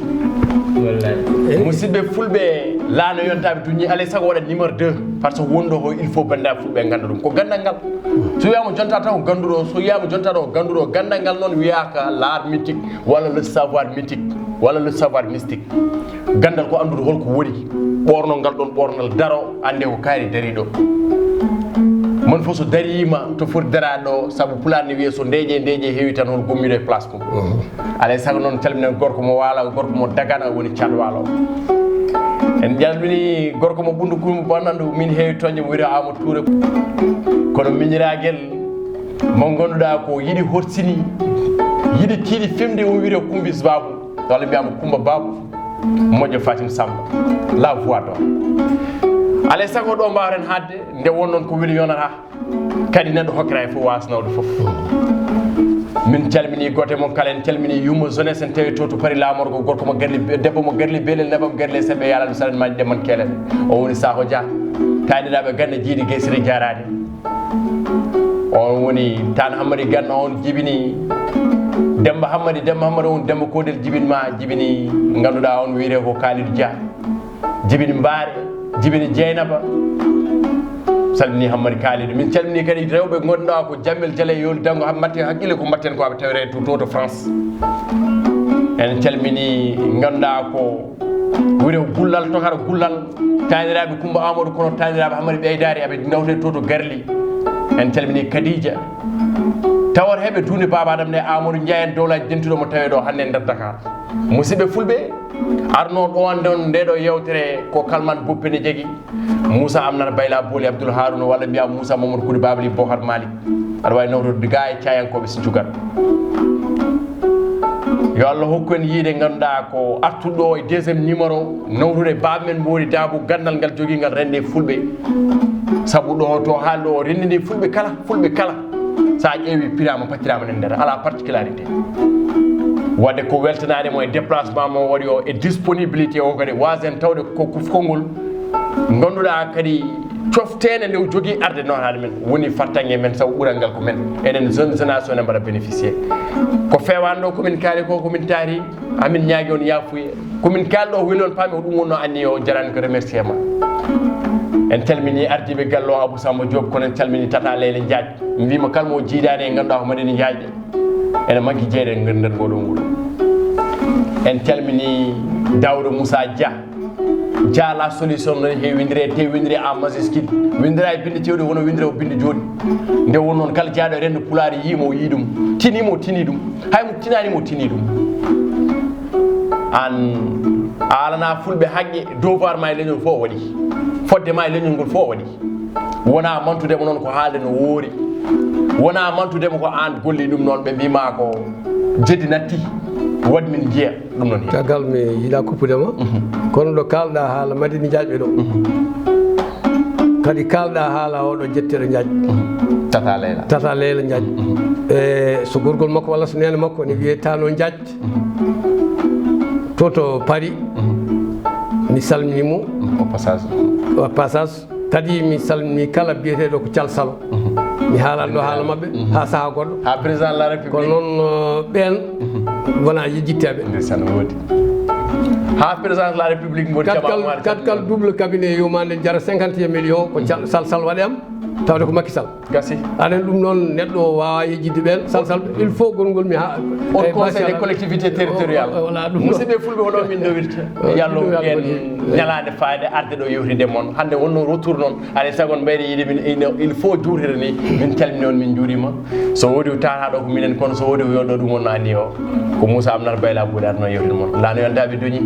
Musidɓe fulɓe, laano yontaɓe duñi, alay sago waɗa numéro deux, par ce que wonɗo ko il faut banndiraaɓe fulɓe ngannda ɗum ko ganndal ngal. So wiyama jonta tan ko gannduɗo, so wiyama jonta tan ko gannduɗo, ganndal ngal noon wiyaka l'art mythique walla le savoir mythique walla le savoir mystique. Ganndal ko anndude holko woni, ɓoornol ngal ɗoon ɓoorngal daro, annde ko kaari dariiɗo. Mon fof so dariima to foti daraade ɗo, sabu pulaar ne wiyee so ndeeƴe ndeeƴe heewi tan hol gommiiɗo e place mum. Alay sago noon calminen gorko mo waalo, gorko mo Dagana woni Caad Waalo. En calmini gorko mo Ɓunndu Kumba Bonnandu, min heewi toñde mo wiyetee Amadou Touré. Kono miñiraagel mo ngannduɗaa ko yiɗi horsini, yiɗi tiiɗi femde, o wiyetee Kumbis Babu. Walla mbiyama Kumba Babu, moƴƴo Fatim Samba, la voix d'or. Alay sago ɗo mbawren haɗde nde won noon ko weli yonata. Kadi neɗɗo hokkira e fof waas nawde fof. Min calmini gooto e mon kala, en calmini yumma jeunesse, en tawi to to Paris laamorgo, gorko mo Garli, debbo mo Garli Belel, nebam Garli e sembe yalal mi saɗan maji ɗemman keelen. O woni Sakho Dia, taaniraaɓe Ganna Jiidi Gaye Siré jaaraade. On woni Tan Hammadi Ganna, on jibini Demba Hammadi, Demba Hammadi on Demba Kodel jibini ma, jibini ngannduɗaa on wiyetee ko Kalidou Dia, jibini Mbaare, jibini Jeynaba. Salmini Hammadi Kalidou. Min calmini kadi rewɓe ngannduɗaa ko Jammel Jale Yol Dango, ha mbatte hakkille ko mbatten ko aɓe tawre to to France. En calmini ngannduɗaa ko wiyetee ko Gullal, Tokara Gullal, taaniraaɓe Kumba Amadou, kono taaniraaɓe Hammadi Ɓeydaari, aɓe nawte to to Garli. En calmini Kadija. Tawata heɓe duunde Baaba Adam nde Amadou Ndiaye en Dowlaji dentuɗo mo tawe ɗo hannde e nder Dakar. Musidɓe fulɓe, Arnooɗo o annde on nde ɗo yewtere ko Kalman Boppe ne jegi. Moussa Amnata Bayla Booli Abdoul Harouna walla mbiya Moussa Mamadou Koulibaly Bohar Malick. Aɗa wawi nawrude ga e cayankoɓe si jugat. Yo Allah hokku en yiide ganduɗa ko artuɗo e deuxième numéro nawrude baba men Mboori Dabo gandal ngal jogui ngal rende fulɓe. Saabu ɗo to haalɗo o rendini fulɓe kala, fulɓe kala. Sa ƴeewi pirama pattirama nen nder ala particularité. Wadde ko weltanade mo e déplacement mo waɗi o e disponibilité o kadi wasen tawde ko kufkongol. Gonduɗa kadi coftene nde o jogui arde noon haali men woni fartange men saw ɓural ngal ko men enen jeune génération ne mbaɗa bénéficier. Ko fewani ɗo komin kaali ko komin taari amin ñaagui on yafuye komin kaali ɗo weli on paami ko ɗum wonno anni o jarani ko remerciement. En calmini ardiɓe gallo o Abou Samba Diop kono en calmini tata Leyla Diagne mbima kalmo jiidani e ganduɗa ko madani jaajɗe. Ene manki jeeɗe nder nder ngoɗo ngol. En calmini Daouda Moussa Dia. Dia la solution no he windire te windire en majuscule. Windira e binde cewɗe wono windire o binde joni. Nde won noon kala jaaɗo e rendo pulaar yiimo o yii ɗum tinimo o tini ɗum. Hay mo tinanimo o tini ɗum. An a alana fulɓe haqqe devoir ma e leñol fof o waɗi. Fodde ma e leñol ngol fof o waɗi. Wona mantudemo noon ko haalde no woori. Wona mantudemo ko an golli ɗum noon ɓe mbima ko jeddi natti. Waɗi min jeeya ɗum noon heen. Caggal mi yiɗa kuppudema kono ɗo kalɗa haala madini jaajɓe ɗo. Kadi kalɗa haala oɗo jettere jaaj. Tata leyla tata leyla jaaj. E so gorgol makko walla so nene makko ne wiyetano jaaj. To to Paris. Mi salminimo au passage. Au passage. Kadi mi salmini kala biyeteɗo ko calsalo. Mi haalat ɗo haala mabɓe ha saaha goɗɗo. Ha président de la république. Kono noon ɓen wona yejjitteɓe. Ndeysaan woodi. Ha président de la république mboɗi. Katkal double cabinet yumande jara cinquante millions ko salsal waɗe am. Tawde ko Macky Sall. Gasi. Aɗen ɗum noon neɗɗo wawa yejjidde ɓen salsal il faut gongol mi ha. On conseil des collectivités territoriales. Musidɓe fulɓe hoɗo min nowirta. Yallo en ñalande fayde arde ɗo yewtide moon hande wonno retour noon. Alay sago on ɓeyde yiide min il faut juurtira ni. Min calmini on min juurima. So woodi o tataɗo ko minen kono so woodi o yonɗo ɗum wonno anni o ko Moussa Amnar Bayla Booli arno yewtide moon lano yontaɓe doñi.